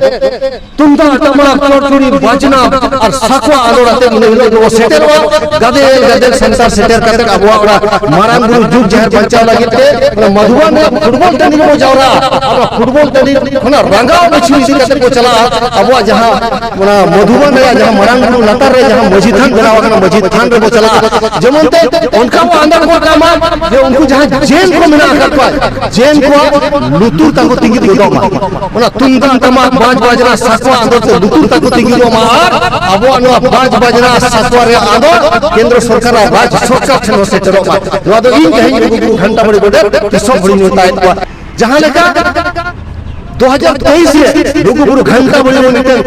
ᱛᱩᱢᱫᱟᱜ, ᱴᱟᱢᱟᱠ, ᱪᱚᱲᱪᱩᱲᱤ, ᱵᱟᱡᱽᱱᱟ ᱟᱨ ᱥᱟᱠᱣᱟ ᱟᱸᱫᱳᱲ ᱟᱛᱮ ᱤᱱᱟᱹ ᱦᱤᱞᱳᱜ ᱜᱮᱵᱚ ᱥᱮᱴᱮᱨᱚᱜᱼᱟ᱾ ᱜᱟᱫᱮᱞ ᱜᱟᱫᱮᱞ ᱥᱟᱱᱛᱟᱲ ᱥᱮᱴᱮᱨ ᱠᱟᱛᱮ ᱟᱵᱚᱣᱟᱜ ᱚᱱᱟ ᱢᱟᱨᱟᱝ ᱵᱩᱨᱩ ᱡᱩᱜᱽ ᱡᱟᱦᱮᱨ ᱵᱟᱧᱪᱟᱣ ᱞᱟᱹᱜᱤᱫ ᱛᱮ ᱚᱱᱟ ᱢᱟᱫᱷᱩᱵᱟᱱ ᱨᱮ ᱯᱷᱩᱴᱵᱚᱞ ᱴᱟᱺᱰᱤ ᱨᱮᱵᱚ ᱡᱟᱣᱨᱟᱜᱼᱟ᱾ ᱟᱨ ᱚᱱᱟ ᱯᱷᱩᱴᱵᱚᱞ ᱴᱟᱺᱰᱤ ᱠᱷᱚᱱᱟᱜ ᱨᱟᱸᱜᱟᱣ ᱢᱟᱹᱪᱷᱤ ᱤᱫᱤ ᱠᱟᱛᱮ ᱵᱚ ᱪᱟᱞᱟᱜᱼᱟ᱾ ᱟᱵᱚᱣᱟᱜ ᱡᱟᱦᱟᱸ ᱚᱱᱟ ᱢᱟᱫᱷᱩᱵᱟᱱ ᱨᱮᱭᱟᱜ ᱡᱟᱦᱟᱸ ᱢᱟᱨᱟᱝ ᱵᱩᱨᱩ ᱞᱟᱛᱟᱨ ᱨᱮ ᱡᱟᱦᱟᱸ ᱢᱟᱹᱡᱷᱤ ᱛᱷᱟᱱ ᱵᱮᱱᱟᱣ ᱟᱠᱟᱱᱟ, ᱢᱟᱹᱡᱷᱤ ᱛᱷᱟᱱ ᱨᱮᱵᱚ ᱪᱟᱞᱟᱜᱼᱟ᱾ ᱡᱮᱢᱚᱱ ᱛᱮ ᱚᱱᱠᱟ ᱵᱚ ᱟᱸᱫᱳᱲ ᱜᱚᱫ ᱠᱟᱜ ᱢᱟ ᱡᱮ ᱩᱱᱠᱩ ᱡᱟᱦᱟᱸ ᱡᱮᱱ ᱠᱚ ᱢᱮᱱᱟᱜ ᱟᱠᱟᱫ ᱠᱚᱣᱟ, ᱡᱮᱱ ᱠᱚᱣᱟᱜ ᱞᱩᱛᱩᱨ ᱛᱟᱠᱚ ᱛᱤᱸᱜᱤ ᱜᱚᱫᱚᱜ ᱢᱟ᱾ ᱚᱱᱟ ᱛᱩᱢᱫᱟᱜ ᱴᱟᱢᱟᱠ ᱵᱟᱡᱽ ᱵᱟᱡᱽᱱᱟ ᱥᱟᱠᱣᱟ ᱟᱸᱫᱳᱲ ᱛᱮ ᱞᱩᱛᱩᱨ ᱛᱟᱠᱚ ᱛᱤᱸᱜᱩ ᱠᱚᱜ ᱢᱟ ᱟᱨ ᱟᱵᱚᱣᱟᱜ ᱱᱚᱣᱟ ᱵᱟᱡᱽ ᱵᱟᱡᱽᱱᱟ ᱥᱟᱠᱣᱟ ᱨᱮᱭᱟᱜ ᱟᱸᱫᱳᱲ ᱠᱮᱱᱫᱨᱚ ᱥᱚᱨᱠᱟᱨᱟᱜ ᱨᱟᱡᱽ ᱥᱚᱨᱠᱟᱨ ᱴᱷᱮᱱ ᱦᱚᱸ ᱥᱮᱴᱮᱨᱚᱜ ᱢᱟ᱾ ᱱᱚᱣᱟ ᱫᱚ ᱤᱧ ᱛᱮᱦᱮᱧ ᱞᱩᱜᱩᱵᱩᱨᱩ ᱜᱷᱟᱱᱴᱟ ᱵᱟᱲᱮ ᱜᱚᱰᱮᱛ ᱫᱤᱥᱚᱢ ᱦᱚᱲᱤᱧ ᱢᱮᱛᱟᱭᱮᱫ ᱠᱚᱣᱟ᱾ ᱡᱟᱦᱟᱸ ᱞᱮᱠᱟ ᱫᱩ ᱦᱟᱡᱟᱨ ᱛᱮᱭᱤᱥ ᱨᱮ ᱞᱩᱜᱩᱵᱩᱨᱩ ᱜᱷᱟᱱᱴᱟ ᱵᱟᱲᱮ ᱨᱮ ᱢᱤᱫᱴᱟᱝ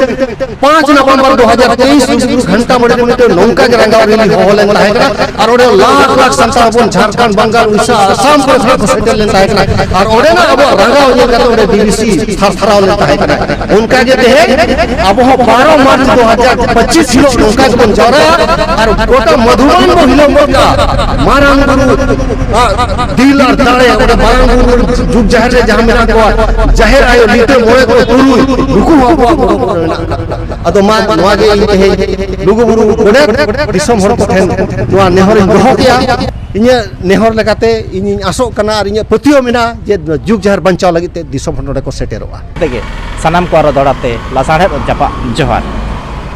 ᱯᱟᱸᱪ ᱱᱚᱵᱷᱮᱢᱵᱚᱨ ᱫᱩ ᱦᱟᱡᱟᱨ ᱛᱮᱭᱤᱥ ᱞᱩᱜᱩᱵᱩᱨᱩ ᱜᱷᱟᱱᱴᱟ ᱵᱟᱲᱮ ᱨᱮ ᱢᱤᱫᱴᱟᱝ ᱱᱚᱝᱠᱟ ᱜᱮ ᱨᱟᱸᱜᱟᱣ ᱨᱮᱞᱤ ᱦᱚᱦᱚ ᱞᱮᱱ ᱛᱟᱦᱮᱸ ᱠᱟᱱᱟ᱾ ᱟᱨ ᱚᱸᱰᱮ ᱞᱟᱠᱷ ᱞᱟᱠᱷ ᱥᱟᱱᱛᱟᱲ ᱦᱚᱯᱚᱱ ᱡᱷᱟᱲᱠᱷᱚᱸᱰ, ᱵᱟᱝᱜᱟᱞ, ᱩᱲᱤᱥᱥᱟ, ᱟᱥᱟᱢ ᱠᱚᱨᱮ ᱠᱷᱚᱱᱟᱜ ᱠᱚ ᱥᱮᱴᱮᱨ ᱞᱮᱱ ᱛᱟᱦᱮᱸ ᱠᱟᱱᱟ᱾ ᱟᱨ ᱚᱸᱰᱮᱱᱟᱜ ᱟᱵᱚᱣᱟᱜ ᱨᱟᱸᱜᱟᱣ ᱧᱮᱞ ᱠᱟᱛᱮ ᱚᱸᱰᱮ ᱰᱤᱵᱤᱥᱤ ᱛᱷᱟᱨ ᱛᱷᱟᱨᱟᱣ ᱞᱮᱱ ᱛᱟᱦᱮᱸ ᱠᱟᱱᱟ᱾ ᱚᱱᱠᱟ ᱜᱮ ᱛᱮᱦᱮᱧ ᱟᱵᱚ ᱦᱚᱸ ᱵᱟᱨᱚ ᱢᱟᱨᱪ ᱫᱩ ᱦᱟᱡᱟᱨ ᱯᱚᱸᱪᱤᱥ ᱦᱤᱞᱳᱜ ᱱᱚᱝᱠᱟ ᱜᱮᱵᱚᱱ ᱡᱟᱣᱨᱟᱜᱼᱟ ᱟᱨ ᱜᱚᱴᱟ ᱢᱟᱫᱷᱩᱵᱟᱱ ᱵᱚᱱ ᱦᱤᱞᱟᱹᱣ ᱜᱚᱫ ᱠᱟᱜᱼᱟ᱾ ᱢᱟᱨᱟᱝ ᱵᱩᱨᱩ ᱟᱜ ᱫᱤᱞ ᱟᱨ ᱫᱟᱲᱮ, ᱚᱸᱰᱮ ᱢᱟᱨᱟᱝ ᱵᱩᱨᱩ ᱡᱩᱜᱽ ᱡᱟᱦᱮᱨ ᱨᱮ ᱡᱟᱦᱟᱸ ᱢᱮᱱᱟᱜ ᱠᱚᱣᱟ, ᱡᱟᱦᱮᱨ ᱟᱭᱳ, ᱞᱤᱴᱟᱹ ᱢᱚᱬᱮ ᱠᱚ ᱛᱩᱨᱩᱭ, ᱱᱩᱠᱩ ᱦᱚᱸ ᱟᱵᱚᱣᱟᱜ ᱜᱚᱲᱚ ᱠᱚᱨᱮ ᱢᱮᱱᱟᱜ ᱠᱚᱣᱟ᱾ ᱟᱫᱚ ᱢᱟ, ᱱᱚᱣᱟ ᱜᱮ ᱤᱧ ᱛᱮᱦᱮᱧ ᱞᱩᱜᱩᱵᱩᱨᱩ ᱜᱚᱰᱮᱛ ᱫᱤᱥᱚᱢ ᱦᱚᱲ ᱠᱚᱴᱷᱮᱱ ᱱᱚᱣᱟ ᱱᱮᱦᱚᱨᱤᱧ ᱫᱚᱦᱚ ᱠᱮᱜᱼᱟ᱾ ᱤᱧᱟᱹᱜ ᱱᱮᱦᱚᱨ ᱞᱮᱠᱟᱛᱮ ᱤᱧᱤᱧ ᱟᱥᱚᱜ ᱠᱟᱱᱟ ᱟᱨ ᱤᱧᱟᱹᱜ ᱯᱟᱹᱛᱭᱟᱹᱣ ᱢᱮᱱᱟᱜᱼᱟ ᱡᱮ ᱡᱩᱜᱽ ᱡᱟᱦᱮᱨ ᱵᱟᱧᱪᱟᱣ ᱞᱟᱹᱜᱤᱫ ᱛᱮ ᱫᱤᱥᱚᱢ ᱦᱚᱲ ᱱᱚᱰᱮ ᱠᱚ ᱥᱮᱴᱮᱨᱚᱜᱼᱟ᱾ ᱛᱮᱜᱮ ᱥᱟᱱᱟᱢ ᱠᱚ ᱟᱨᱚ ᱫᱚᱦᱲᱟ ᱛᱮ ᱞᱟᱥᱟᱲᱦᱮᱫ ᱡᱟᱯᱟᱜ ᱡᱚᱦᱟᱨ᱾